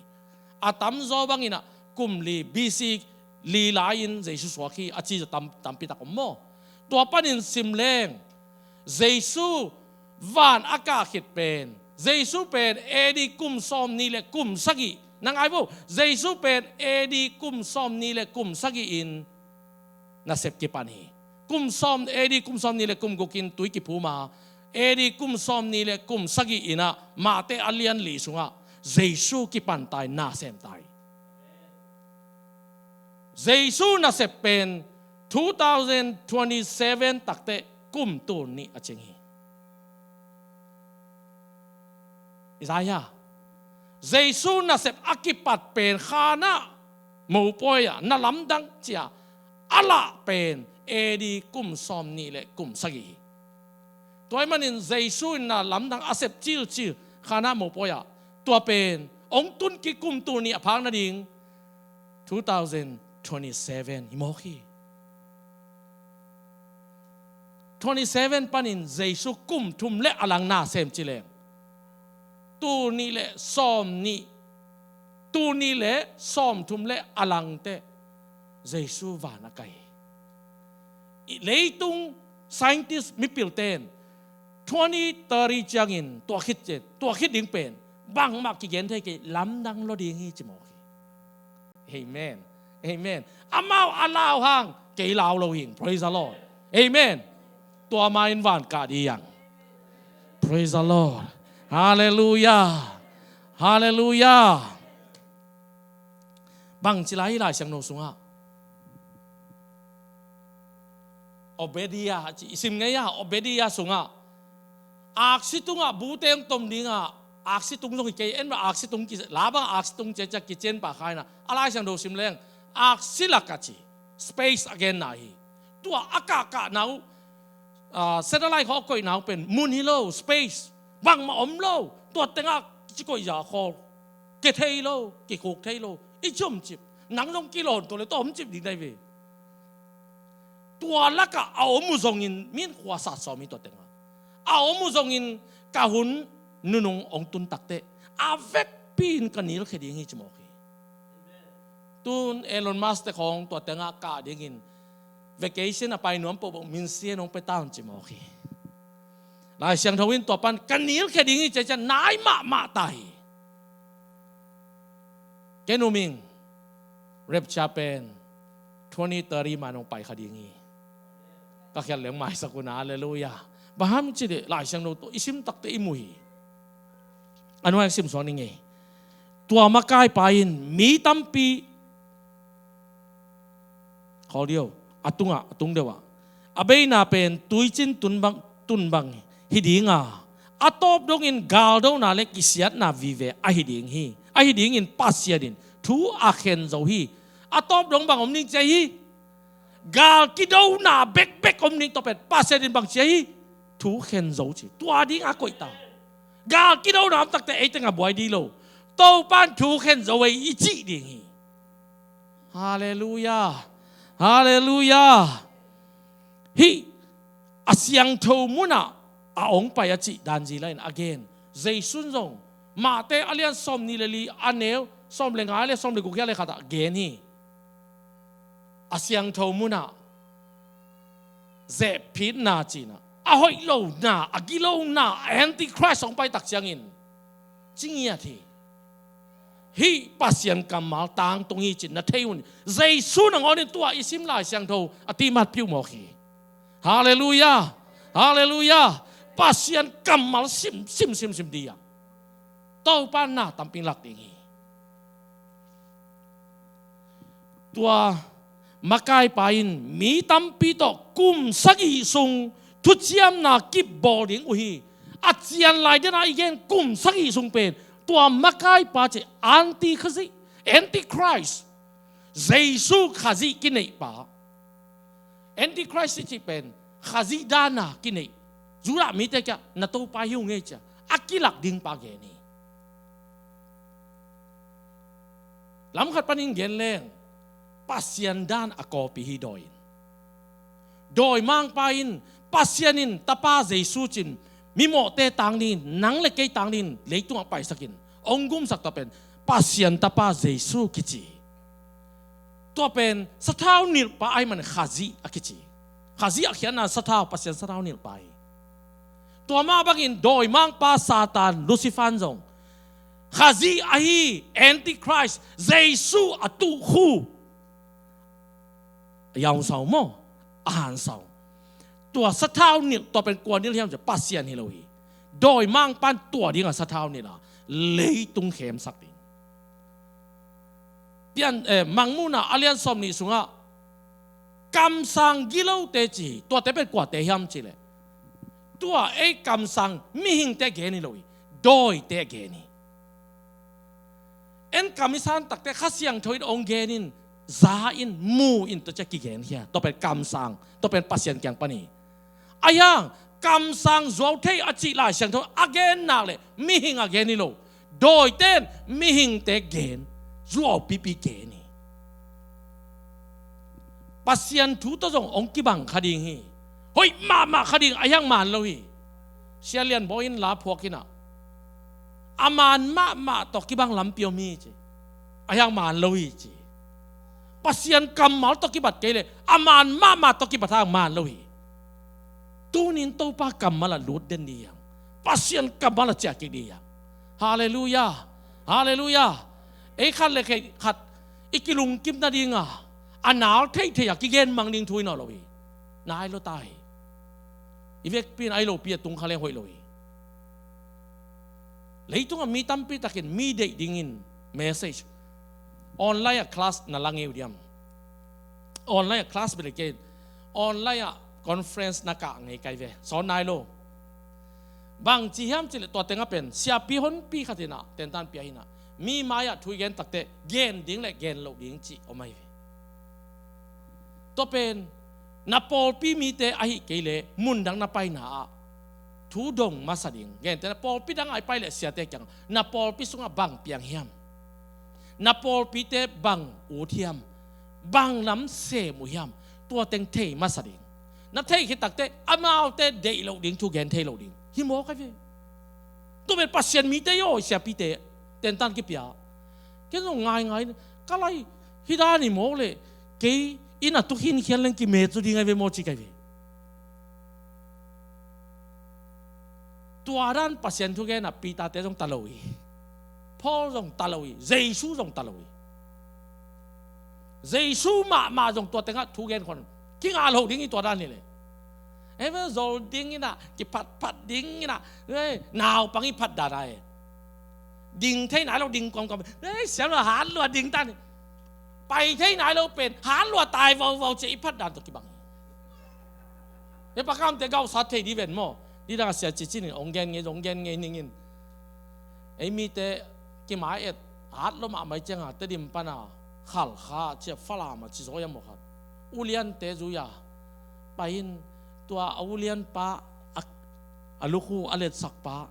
A tamzaw bangin ah kum li, B C li lai-in Jesu suak hi a ci zaw tam, tampi tak om maw? Tua panin sim leng Jesu van a kah khit pen, Jesu pen A D kum sawmnih le kum sagih. Na ngai vo, Jesu pen A D kum sawmnih le kum sagih in nasep kipan hi. Kum sawm, A D kum sawmnih le kum guk in tui kiphum a, A D kum sawmnih le kum sagih in ah Mate a lian li sungah Jesu kipan ta hi, na sem ta hi. Jesu nasep pen two thousand twenty-seven takteh kum tul nih a cing hi. Isaiah, Jesu nasep a kipat pen Kana mopawi ah na lamdang ci-a a lah pen A D kum sawmnih le kum sagih hi. Tua ahih manin Jesu in na lamdang a sep cilcil Kana mopawi ah, tua pen hong tun kik kum tul nih a phak nading two thousand twenty-seven hi mawk hi. Twenty-seven panin Jesu kum thum le a lang na sem ci leng, tul nih le sawmnih, tul nih le sawmthum le a lang teh Jesu van a kai hi. I leitung scientist mipilte'n twenty thirty ciangin tua khit, tua khit ding pen bangmah kigen thei kei, lamdang lua ding hi ci mawk hi. Amen. Amen. Amau a lau hang kei lau lo hing. Praise the Lord. Amen. Tua ma in van kah ding hi hang. Praise the Lord. Hallelujah. Hallelujah. Bangci lai hi Lai Siangtho sungah? Obadiah ci, i sim ngei a, Obadiah sungah aksi tungah bute hong tom dingah, aksi tung zong hi kei, en bang aksi tung ki, la bang aksi tung ciacia kician pah kha in ah, a Lai Siangtho sim leng aksi lak a ci, space a genna hi. Tua a kahkahna uh, ah, satellite khawng a koihna uh pen mun hi lo, space, bangmah om lo. Tua tengah kicikoih za khawl, ke thei lo, kikhuk thei lo. I ci om cip, nang zong kilawn tua le tua om cip ding nai ve. Tua lakah a om uh zongin min khua sat sawm hi tua tengah. A om uh zongin ka hun nunung hong tun takteh a vekpi in ka nilkhia ding hi ci mawk hi. Tun Elon Musk te khawng tua tengah kah dingin vacation a pai nuam pohpoh minsia in hong pia ta un ci mawk hi. Lai Siangtho in tua pan ka nilkhia ding hi ci a ciah nai mahmah ta hi. Ken um ing, rapture pen twenty thirty ma in hong pai kha ding hi. Ka khial leng maisak un a, halleluiah. Bang hang hiam cih leh Lai Siangtho tawh i sim takteh i mu hi. A nuai sim suak ni ngei. Tua makaipa in mi tampi, khawl dih o, a tungah, a tung deuh ah, a beina pen tuicin tun bang, tun bang hi ding a, a tawp dongin galdona le kisiatna vive ahi ding hi. Ahi dingin Pasian in thu a khen zo hi. A tawp dong bang om ding ci a hi? Gal kidona bekbek om ding. Tua pen Pasian in bang ci a hi? Thu khen zo ci. Tua ding a koih ta. Gal kidona om takte ei teng a buai ding lo. Topa'n thu khen zo ei i cih ding hi. Halleluiah. Halleluiah. Hih a siangtho munah a ong pai a cih dan zila in a gen. Jesu in zong Mate a lian sawm nih le li a neu sawm le nga le sawm le guk hia le khatah gen hi. A siangtho munah zehphitna cinah a hoih lona, a gilona, a antichrist hong pai tak ciangin cingiat hi. Hih Pasian kammal tangtung hi cin na thei un. Jesu nangawn in tua i sim Lai Siangtho a timat piuh mawk hi. Halleluiah. Halleluiah. Pasian kammal sim sim sim sim dih a, Topa na tampi lak ding hi. Tua makaipa in mi tampi tawh kum sagih sung thuciamna kip bawl ding uh hi. A cian lai dena i gen kum sagih sung pen tua makaipa ci, anti Khazih, antichrist, Jesu Khazih kineihpa. Antichrist i cih pen Khazih dana kineih, Judah mite kiangah na Topa hi ung ei cia a kilak dingpa gen hi. Lamkhat panin gen leng Pasian dan a kawpi hi dawi in. Dawimangpa in Pasian in Tapa Jesu cin mimawhte tang dingin, nang le kei tang dingin leitungah paisakin hong gumsak tua pen Pasian Tapa Jesu kici hi. Tua pen sathau nilhpa ahih man Khazih a kici. Khazih a khiatna sathau, Pasian sathau nilhpa hi. Tua mah bangin dawimangpa Satan, Lucifer in zong Khazih ahi, antichrist, Jesu a tuh khu a yausau maw, a hansau. Tua sathau nilh, tua pen kua nilh hiam cia Pasian hi lo hi. Dawimangpa in tua dinga sathau nilh a leitung khemsak ding. Pian, eh, Mangmuhna a lian sawm nih sungah kamsang gilote ci hi. Tuate pen kuate hiam cileh, tua ei kamsang mihingte gen hi lo hi, dawite gen hi. En kam i san takte Kha Siangtho in hong gen in, za in, mu in, tua cia kigen hi a. Tua pen kamsang, tua pen Pasian kiang pan hi. Ahi hang kamsang zuau thei a cih Lai Siangtho a gen nak leh mihing a gen hi lo. Dawite in mihingte gen, zuau pipi gen hi. Pasian thu tawh zong hong kibang kha ding hi. Hoih mahmah kha ding, ahi hang man lo hi. Sia Lian Bawi in la phuak in ah, a man mahmah tawh kibang lampi om hi ci. Ahi hang man lo hi ci. Pasian kammal tawh kibat kei leh a man mahmah tawh kibat hang man lo hi. Tunin Topa kammal ah lut den dih hiang. Pasian kammal ah ciah kik dih hiang. Halleluiah. Halleluiah. Ei khat le khat i kilungkim nadinga a nal theihtheih a kigen mang ding thu hi nawn lo hi. Nai lo ta hi. I vekpi in a i lopi a tung kha leng hoih lo hi. Leitungah mi tampi takin mi deih dingin message, online ah class na la ngei uh diam? Online ah class bel kei, online ah conference na kah ngei kai ve, sawn nai lo. Bang ci hiam cileh tua tengah pen siapi honpi khat in ah tentan pia hi in ah, mi mai-ah thu i gen takte gen ding le gen loh ding cih om ahi ve. Tua pen na pawlpi mite ahi kei leh mundang na paina ah thu dong masa ding. Gentehna pawlpi dang ah i pai leh siate kiang, na pawlpi sungah bang piang hiam? Na pawlpite bang ut hiam? Bang lam sem uh hiam? Tua teng thei masa ding. Na thei khit takte amaute deih loh ding, thu gen thei lo ding hi mawk ahi ve. Tua pen Pasian mite hi aw, siapite tentan kipia. Ken zong ngaingai, ka lai hi dan hi mawk leh kei inn a tu khinkhian leng kimet zaw ding ahi ve maw ci ka hi ve. Tua dan Pasian thugen ah Peter-te zong ta lo hi. Paul zong ta lo hi. Jesu zong ta lo hi. Jesu mahmah zong tua tengah thugen khon kinga lo ding hi tua dan hi leh. Ei ve zol ding in ah, kiphatphat ding in ah, ei, naupang i phat dan ah, ei, ding thei nai lo ding kawmkawm, ei, siam lo hat lua ding tan hi. Pai thei nai lo pen hat lua tai vauvau ci a i phat dan tawh kibang hi. Ei, pakamte gauhsat thei dih ven maw. Dih dang a sia cicin in ong gen ngei, ong gen ngei ning in. Ei mite kimai et hat lo mahmah cianga Tedim pana Khalkha cia Falam a ci zaw ia maw khat. Uliante zui a pai in, tua a ulianpa a, a lukhu a letsakpa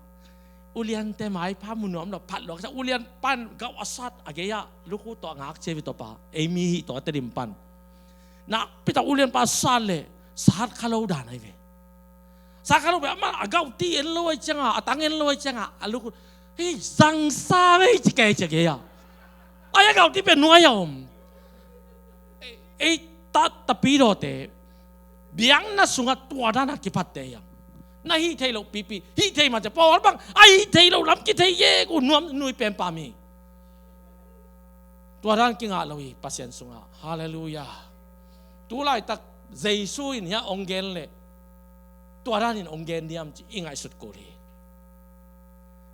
uliante maipha mu nuam lo phat lo a kisa ulianpan gauh a sat a gei-ah lukhu tawh a ngak cia vi tawpa ei mi hih tawh a Tedim pan. Nakpi tak ulianpa sat leh sat kha lo dan ahi ve. Sat kha lo ve, amah a gauhti en lo ahi cianga, a tang en lo ahi cianga a lukhu hih zangsa vei ci kei cia gei-ah. Ai a gauhti pen nuai a om. Ei, ei ta, tapidawte biakna sungah tua dana kiphatte hiam? Na hih theih loh pipi, hih theih mah cia pawl bang a hih theih loh lam kithei yek uh nuam nui penpa mi. Tua dan kingah lo hi Pasian sungah. Halleluiah. Tu laitak Jesu in hiah hong gen leh tua danin hong gen diam ci i ngaihsut kul hi.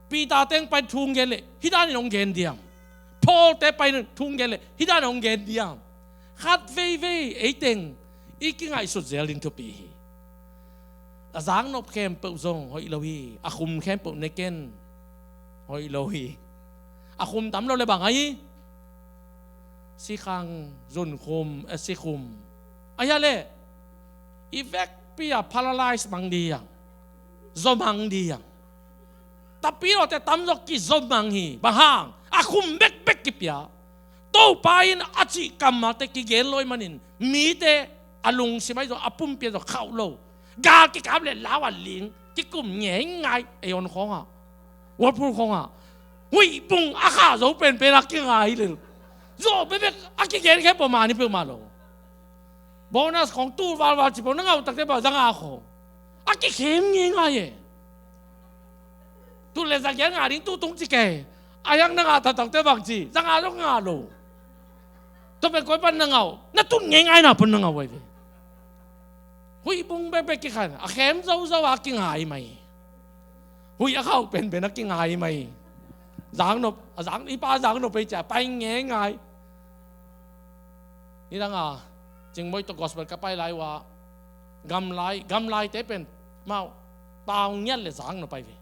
Peter teng pai thu hong gen leh hih danin hong gen diam? Paul te pai thu hong gen leh hih danin hong gen diam? Khat veivei eiteng i kingaihsut zel ding thupi hi. A zaknop khempeuh zong hoih lo hi. A khum khempeuh ne ken, hoih lo hi. A khum tam lo le bang ahi? Sikhang, zunkhum, a sikhum. Ahi a leh i vekpi a paralyze mang diang, zaw mang diang. Tapidawte tamzaw kizaw mang hi. Bang hang? A khum bekbek kipia. Topa in a cih kammalte kigen lo ahih manin mite a lungsim ahi zaw, a pumpi ahi zaw khauh lo. Gal kikap leh lau a ling kikum ngeingai. Ei on khawngah, World Pool khawngah huih bung a khah zo penpen a kingai lel. Zaw bekbek a kigen khempeuh mah ni peuhmah lo. Bonus khawng tu valval ci peuh na ngauh takte bang zanga khawng a kikhem ngeingai e. Tu le za giat ngah ding tu tung ci kei. A hiang na ngah taktakte bang ci, zanga lo ngah lo. Tua pen koi pan na ngauh, na tun ngeingai na pan na ngauh ahi ve. Huih bung bekbek kikhan a khem zozo a kingai mai. Huih a khauh penpen a kingai mai. Zaknop a zak, i pa zaknop ei cia pai ngeingai. Nidang a Cingmoi tawh gospel ka pai lai uh a gamlai, gamlaite pen mau pau ngiat le zaknop pai ve.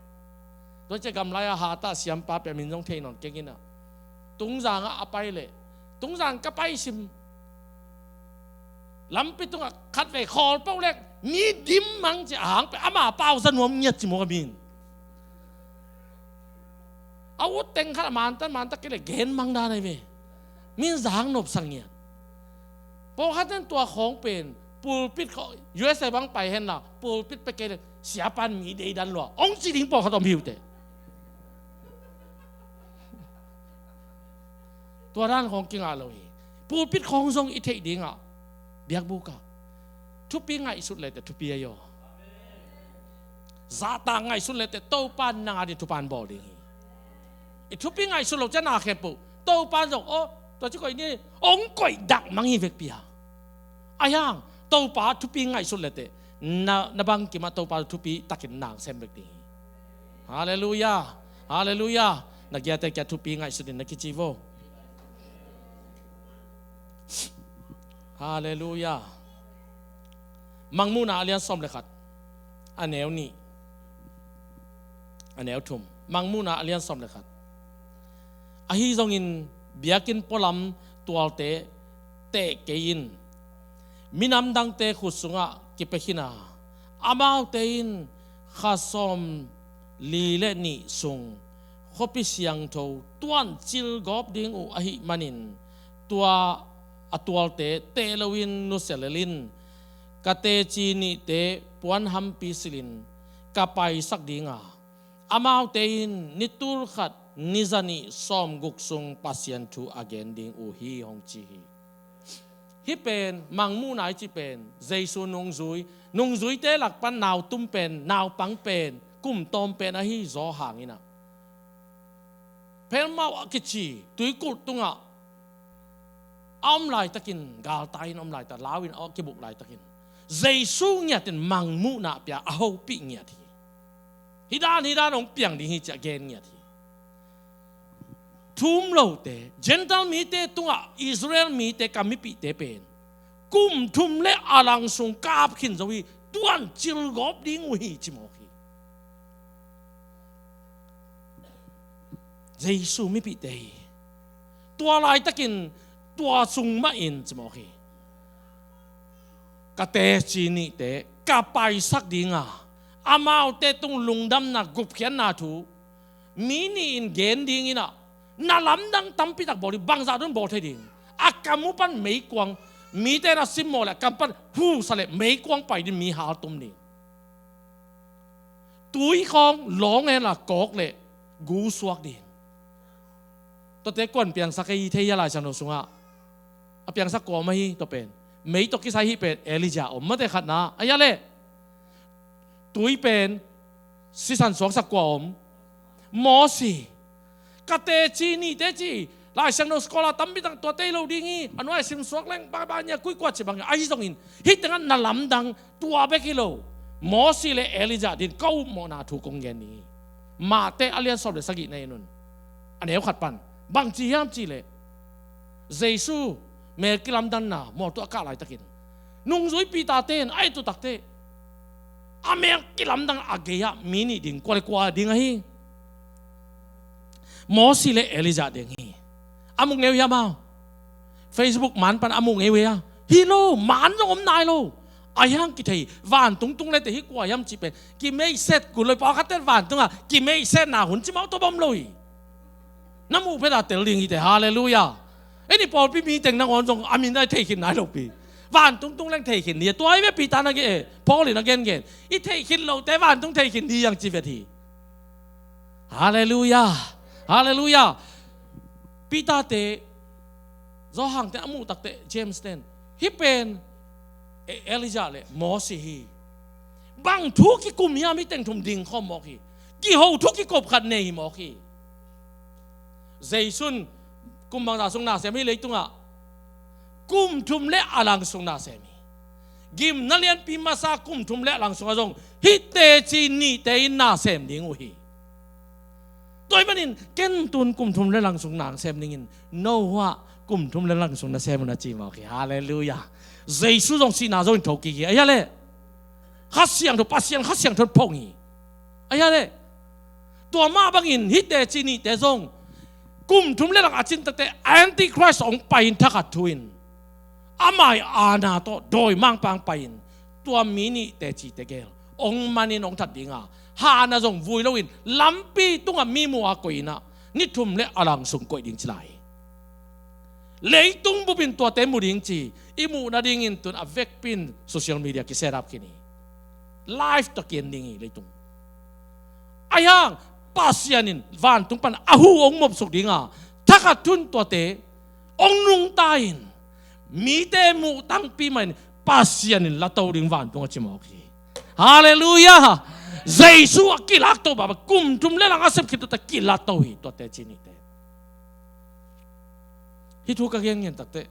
Tua cia gamlai a hata siampa pia min zong thei nawn keng in a Tungzang ah a pai leh Tungzang ka pai sim lampi tungah khatvei khawl poh lek mi dim mang ci a hang pen ama pau za nuam ngiat ci maw ka min. A ut teng khat a mantan mantak kei le gen mang dan ahi ve. Min zaknop sang ngiat. Pawlkhat ten tua khawng pen pulpit khawng U S A bang pai henla pulpit pek kei le siapan mi deidan lua hong ci ding pawlkhat om hi uh teh. Tua dan khawng kingah lo hi. Pulpit khawng zong i theih dingah biakbuk ah thupi ngaihsut lete thupi ahi aw. Zahtak ngaihsut lete Topa nang ading thupan bawl ding hi. I thupi ngaihsut lo ciang na khempeuh Topa zong aw, tua ci koih ni, hong koih dak mang hi vekpi a. Ahi hang Topa thupi ngaihsut lete na, na bangkimah Topa thupi takin nang sem vek ding hi. Halleluiah. Halleluiah. Na giate kia thupi ngaihsutin na kici vo. Halleluiah. Mangmuhna a lian sawm le khat, a neu nih, a neu thum. Mangmuhna a lian sawm le khat. Ahi zongin biakinn pualam tualte teh kei in. Minam dangte khut sungah kipia khin a, amaute in kha sawm li le nih sung khuapi siangtho tuancil gawp ding uh ahih manin tua a tualte teh loin nusia lel in. Ka teci nihte puanhampi silhin ka paisak ding a, amaute in ni tul khat ni za nih sawmguk sung Pasian thu a gen ding uh hi, hong ci hi. Hih pen Mangmuhna i cih pen Jesu nungzui, nungzuite lak pan nautum pen, naupang pen, kum tawm pen ahi zaw hangin ah, phelmau a kici tuikulh tungah a om laitakin, galtai in a om laitak, lau in a kibuk laitakin Jesu ngiatin Mangmuhna pia a hopih ngiat hi. Hih dan, hih dan hong piang ding hi ci a gen ngiat hi. Thu um lote, Gentile mite tungah Israel mite, ka mipihte pen kum thum le a lang sung kap khin zo hi, tuancil gawp ding uh hi ci mawk hi. Jesu mipihte hi. Tua laitakin Tua sung mahin ci mawk hi. Ka teci nihte ka paisak dinga, amaute tung lungdamna gupkhiatna thu mi nih in gen dingin ah, na lamdang tampitak bawl ding, bangzah dun bawl thei ding. A kam uh pan meikuang, mite na simmawh leh a kam pan husa leh meikuang pai ding, mi haltum ding. Tui khawng lawng en la kawk leh gu suak ding. Tuate kuan piangsak ei thei hia Lai Siangtho sungah? A piangsak kua om ahi tua pen? Mei tawh kisai hih pen Elijah om mate khatna. A hia leh tui pen sisan suaksak kua om? Mosi. Ka teci nihte ci, Lai Siangtho scholar tampi tak tua tei lo ding hi, a nuai sim suak leng bangban nia kuikuat ci bang hi. Ahi zongin hih tengah na lamdang tua bek hi lo. Mosi le Elijah din ka upmawhna thu kong gen ding hi. Mate a lian sawm le sagih na en un, a neu khat pan bang ci hiam cih leh, Jesu mel kilamdanna mawltu a kah laitakin nungzui Peter-te in a et uh takteh, a mel kilamdang a gei-ah mi nih ding kua le kua ding ahi? Mosi le Elijah ding hi. A mu ngei uh hiam a? Facebook man pan a mu ngei uh hia? Hi lo, man zong om nai lo. A hiang kithei, vantung tung lete hih kua hiam cih pen kimeihset kul lo hi. Pawlkhatte vantungah kimeihsetna hun ci mawk tawh bawm lo hi. Na muh phet a tel ding hi te, halleluiah. Ei ni pawlpi mi teng nangawn zong a min a i thei khin nai lo pi. Vantung tung leng thei khin ni, tua hi ve Peter na gen, eh, Paul in a gengen. I thei khin lote vantung thei khin ni hiang ci vet hi. Halleluiah. Halleluiah. Peter-te, Johan-te a muh takteh, James-ten, hih pen, eh, Elijah le Mosi hi. Bang thu kikum hiam, hih teng thum ding khawm mawk hi. Kiho thu kikop khat nei hi mawk hi. Jesu in kum bangzah sung na sem hi leitungah? Kum thum le a lang sung na sem hi. Gimna lianpi masa kum thum le a lang sungah zong hih teci nihte in na sem ding uh hi. Tua ahih manin ken tun kum thum le lang sung na sem dingin, no hua kum thum le lang sung na sem un a ci mawk hi. Halleluiah. Jesu zong sihna zong in tho kik hi. A hia leh Kha Siangtho, Pasian Kha Siangtho in phong hi. A hia leh tua mah bangin hih teci nihte zong kum thum le lang a cin takteh Antichrist hong pai-in thakhat thu-in, ama ii aana tawh dawimangpa hong pai-in tua mi nih tecite gel hong manin hong that dinga, hana zong vui loin lampi tungah mi muh a koih in ah, ni thum le a lang sung koih ding ci lai hi. Leitung bupin tuate mu ding ci, i muh nadingin tun a vekpi in social media ki-set up khin hi. Live tawh ki-en ding hi leitung. Ahi hang Pasian in vantung pan a hu hong mopsuk dinga, thakhat thu-in tuate hong nungta-in, mite muh tangpi mah in Pasian in lato ding vantung a ci mawk hi. Halleluiah. Jesu a kilakto baba, kum thum le lang a sep khit tuate kilato hi, tuate ci nihte. Hih thu ka gen ngen takteh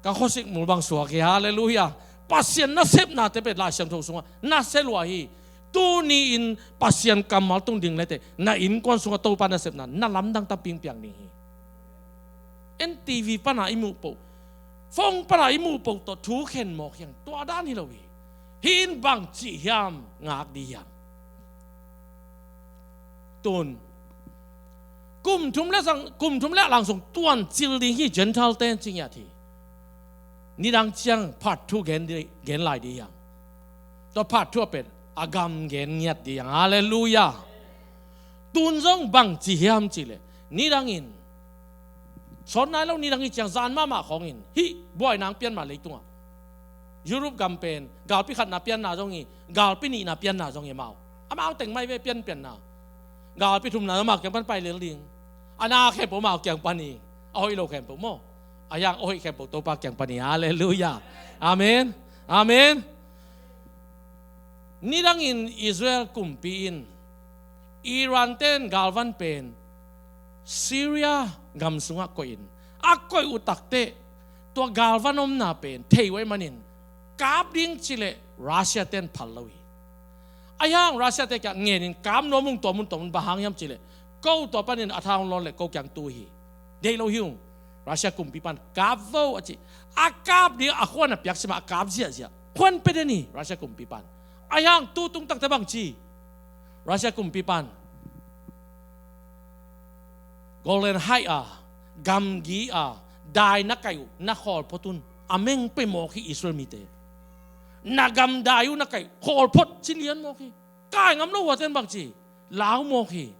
ka khuasik mul bang suak hi. Halleluiah. Pasian nasepnate pen Lai Siangtho sungah na se lua hi. Tuni-in Pasian kammal tung ding leteh na innkuan sungah Topa nasepna na lamdang tampi piang ding hi. En TV pana i muh poh, phone pana i muh poh tawh thu khen mawk hiang, tua dan hi lo hi. Hih in bang ci hiam, ngak dih hiam? Tun kum thum le sang, kum thum le a lang sung tuancil ding hi, Gentile-te ci ngiat hi. Nidang ciang part two gen di, gen lai dih hiam? Tua part two a pen a gam gen ngiat dih hiam? Halleluiah. Tun zong bang ci hiam cih leh, nidangin sawt nai lo, nidang hi ciang zan mahmah khawngin hih buaina hong pian mah leitungah, Europe gam pen galpi khatna pianna zong hi, galpi nihna pianna zong hi amau. Amau teng mah hi ve pianpianna. Galpi thumna amau kiang pan pai lel ding. A na khempeuh amau kiang pan hi. A hoih lo khempeuh maw? A hiang a hoih khempeuh Topa kiang pan hi. Halleluiah. Amen. Amen. Nidangin Israel kumpi in Iran-te in galvan pen Syria gam sungah koih in, a koih uh takteh tua galvan omna pen thei uh ahih manin kap ding cih leh Russia-te in phal lo hi. Ahi hang Russia-te kiang ngenin kap nuam ung, tuam un, tuam un, bang hang hiam cih leh ko tua panin a tha hong lawn leh ko kiang tu hi. Deih lo hi ung. Russia kumpi pan kap vo a ci. A kap ding a khuan a piak sim a, a kap ziahziah. Khuan pia den hi Russia kumpi pan. Ahi hang tu tung takteh bang ci? Russia kumpi pan Golan Heights a, gamgi a, Dai na kaih uh, na khawl phot un. A meng pei mawk hi Israel mite. Na gam dai uh na kaih uh, khawl phot ci lian mawk hi. Kai ngam lo uh a ten bang ci, lau mawk hi.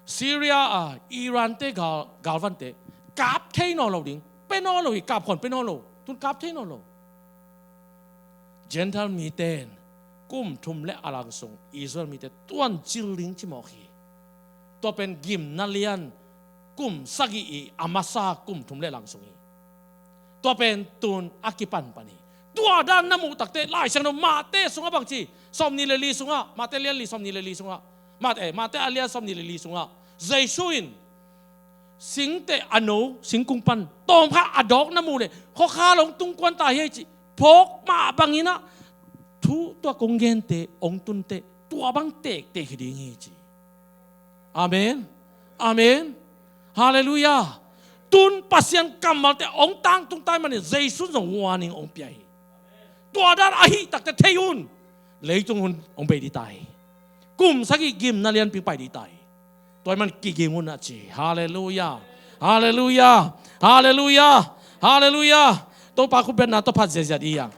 Syria a Iran te gal, galvante kap thei nawn lo ding. Pe nawn lo hi, kap khawn pe nawn lo. Tun kap thei nawn lo. Gentile mite in kum thum le a langsung Israel mite tuancil ding ci mawk hi. Tua pen gimna lian kum sagih i a masa kum thum le langsung hi. Tua pen tun a kipanpan hi. Tua dan na muh takte Lai Siangtho Mate sungah bang ci, sawmnih le li sungah, Mate lian li sawmnih le li sungah, Mate, eh, Mate a lian sawmnih le li sungah Jesu in singte a no singkung pan tawmkha a dawk na muh leh khuakha long tungkuan ta hi ei ci. Phawk mah bangin ah thu tua kong gente hong tunte tua bang tektek hi ding hi ci. Amen. Amen. Halleluiah. Tun Pasian kammalte hong tangtung tai manin Jesu zong warning hong pia hi. Tua dan ahih takte thei un. Leitung hun hong bei ding ta hi. Kum sagih gimna lianpi pai ding ta hi. Tua ahih man kiging un a ci. Halleluiah. Halleluiah. Halleluiah. Halleluiah. Topa khutbetna tawh phat ziahziah dih hiang.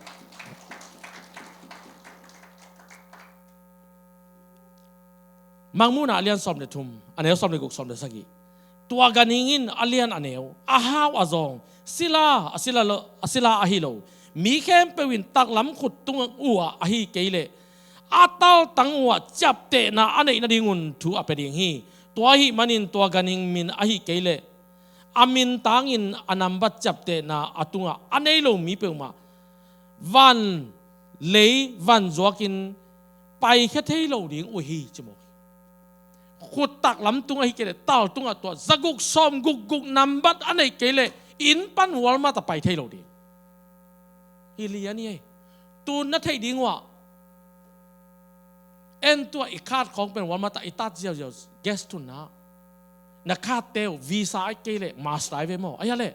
Mangmuhna a lian sawm le thum, a neu sawm le guk, sawm le sagih. Tua ganhing in a lian a neu, a hau a zawng, sila, a sila lo, a sila ahi lo, mi khempeuh in taklam khut tung uh ah ahi kei leh a taltang uh ah ciaptehna a neih nadingun thu a pia ding hi. Tua ahih manin tua ganhing min ahi kei leh a mintangin a nambat ciaptehna a tungah a nei lo mi peuhmah van lei van zuakin paikhia thei lo ding uh hi ci mawk hi. Khut taklam tung ahi kei leh tal tungah tua zaguk sawmguk guk nambat a neih kei leh inn pan Walmart ah pai thei lo ding. Hi lian hi ei. Tun na theih ding uh ah, en tua i card khawng pen Walmart ah i tat ziauziau, gas tunna. Na cardte uh Visa ahih kei leh Master ahi ve maw? Ahi a leh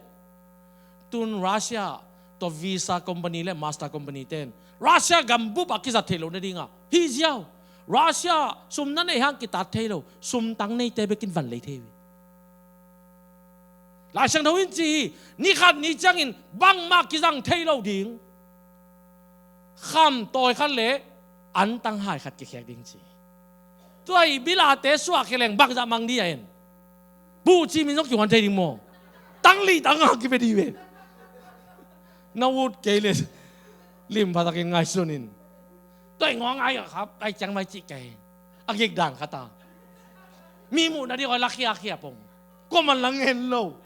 tun Russia tua Visa company le Master company ten Russia gambup ah kizat theih loh nadingah hi ziau. Russia sum na neih hang kitat thei lo, sumtang neite bekin van lei thei ve. Lai Siangtho in ci hi, ni khat ni ciangin bangmah kizang thei lo ding. Kham tawi khat le antang hai khat kikhiak ding ci. Tua i bilate suah khia leng bangzah mang dih a en. Buh ci min zong kihuan thei ding maw? Tang li tang nga kipia dih ve. Na ut kei le lim pha takin ngaihsun in. Tua i ngawng ai a khap ai ciang mai cih kei. A gik dan khat a mi muh nading a la khiakhia pong. Kuaman la ngen lo.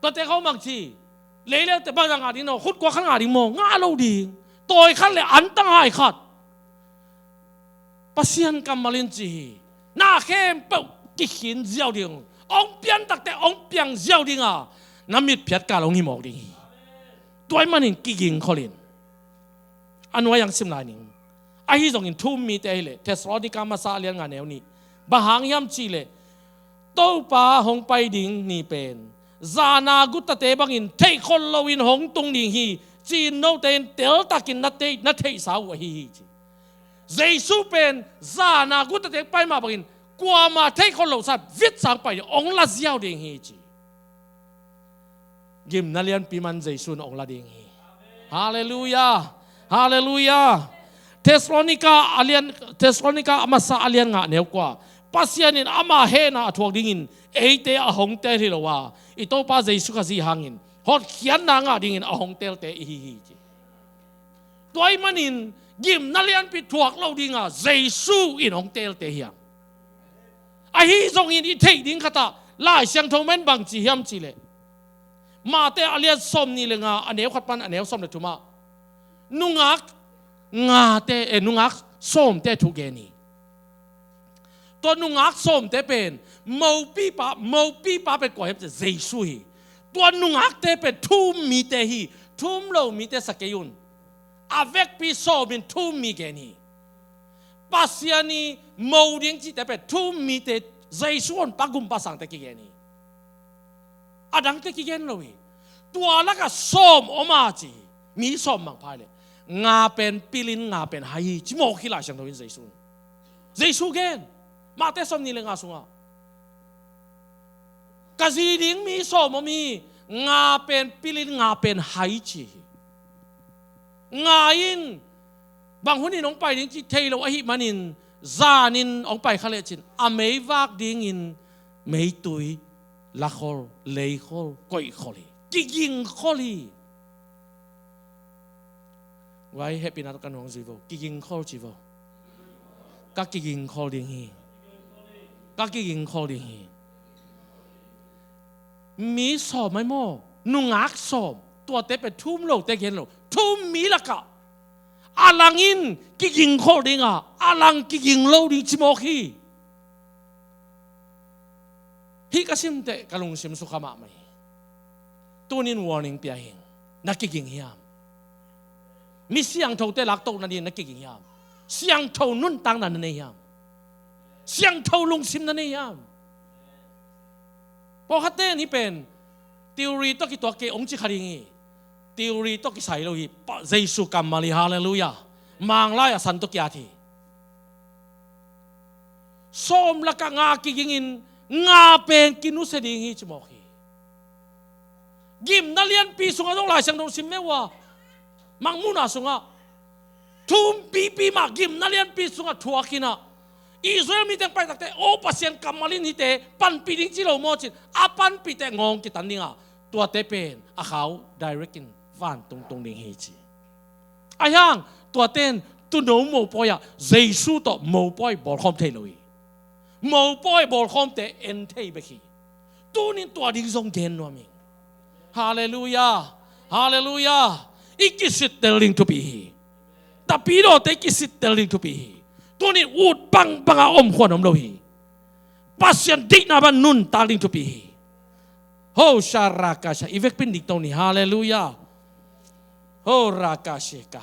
Tuate khawng bang ci. Leileute bangzah ngah ding no, khut kua khat ngah ding maw? Ngah lo ding. Tawi khat le antang hai khat. Pasian kammal in ci hi. Na khempeuh kikhin ziau ding. Hong pian takte hong piang ziau ding a, na mitphiat kal hong hi mawk ding hi. Tua ahih manin kiging khol in. A nuai-ah sim lai ning. Ahi zongin thu-um mite ahih leh Thessalonika masa a lian nga neu nih. Bang hang hiam cih leh Topa hong pai ding ni pen zan a guttate bangin theih khol loin hong tung ding hi ci-in note in teltakin na theih, na theihsa uh ahi hi ci. Jesu pen zan a guttate pai mah bangin kuamah theih khol loh sa vitsang pai ding, hong la ziau ding hi ci. Gimna lianpi man Jesu in hong la ding hi. Halleluiah. Halleluiah. Thessalonika a lian, Thessalonika a masa a lian nga neu kua. Pasian in ama hehna a thuak dingin eite a hong teel hi lo a, i Topa Jesu Khazih hangin hotkhiatna ngah dingin a hong teelte i hi hi ci. Tua ahih manin gimna lianpi thuak lo dinga Jesu in hong teelte hiam? Ahi zongin i theih ding khat ah Lai Siangtho mah in bang ci hiam cih leh Mate a lian sawmnih le nga, a neu khat pan a neu sawm le thum ah nungak ngate, eh, nungak sawmte thu gen hi. Tua nungak sawmte pen mopipa, mopipa pen kua hiam cih leh Jesu hi. Tua nungakte pen thu-um mite hi. Thu-um lo mite sa kei un. A vekpi sawmin thu-um mi gen hi. Pasian i mo ding cihte pen thu-um mite, Jesu honpa gumpa sangte kigen hi. A dangte kigen lo hi. Tua lakah sawm om a ci hi. Mi sawm mangpha hi leh nga pen pilin nga pen hai hi ci mawk hi Lai Siangtho in Jesu in. Jesu gen. Mate sawmnih le nga sungah Ka zi ding mi sawm om hi. Nga pen pilin nga pen hai ci hi. Nga in bang hunin hong pai ding cih thei lo ahih manin zanin hong pai kha lecin a meivak dingin meitui lakhol, leikhol, koihkhol hi. Kigingkhol hi. Guai, hehpihna tawh ka nuang zui vo. Kigingkhol ci vo. Ka kigingkhol ding hi. Ka kigingkhol ding hi. Mi sawm ai maw, nungak sawm, tuate pen thu um lote gen lo, thu um mi lakah a lang in kigingkhol ding a, a lang kiging lo ding ci mawk hi. Hih ka simteh ka lungsim sukha mahmah hi. Tunin warning pia hing. Na kiging hiam? Mi siangthote laktohna dingin na kiging hiam? Siangtho nuntakna na nei hiam? Siangtho lungsim na nei hiam? Pawlkhatte in hih pen theory tawh kituak kei hong ci kha ding hi. Theory tawh kisai lo hi. Pa Jesu kammal hi, halleluiah. Manglai a san tawh ki-at hi. Sawm lakah nga kigingin nga pen kinusia ding hi ci mawk hi. Gimna lianpi sungah zong Lai Siangtho sim meuh a, Mangmuhna sungah thu um pipi mah gimna lianpi sungah thuak in ah, Israel mite hong pai takte, o Pasian kammal in hihte panpih ding ci lo maw cin, a panpihte ngawng kitan ding a, tuate pen a khau direct in vantung tung ding hi ci. Ahi hang tuate in tuuno mopawi ah Jesu tawh mopawi bawlkhawm thei lo hi. Mopawi bawlkhawmte en thei bek hi. Tunin tua ding zong gen nuam ing. Halleluiah. Halleluiah. I kisittel ding thupi hi. Tapidawte i kisittel ding thupi hi. Tunin ut bangbang a om khua om lo hi. Pasian deihna bang nuntak ding thupi hi. Ho sha rakasha, i vekpi in dikto ni, halleluiah. Ho rakasheka.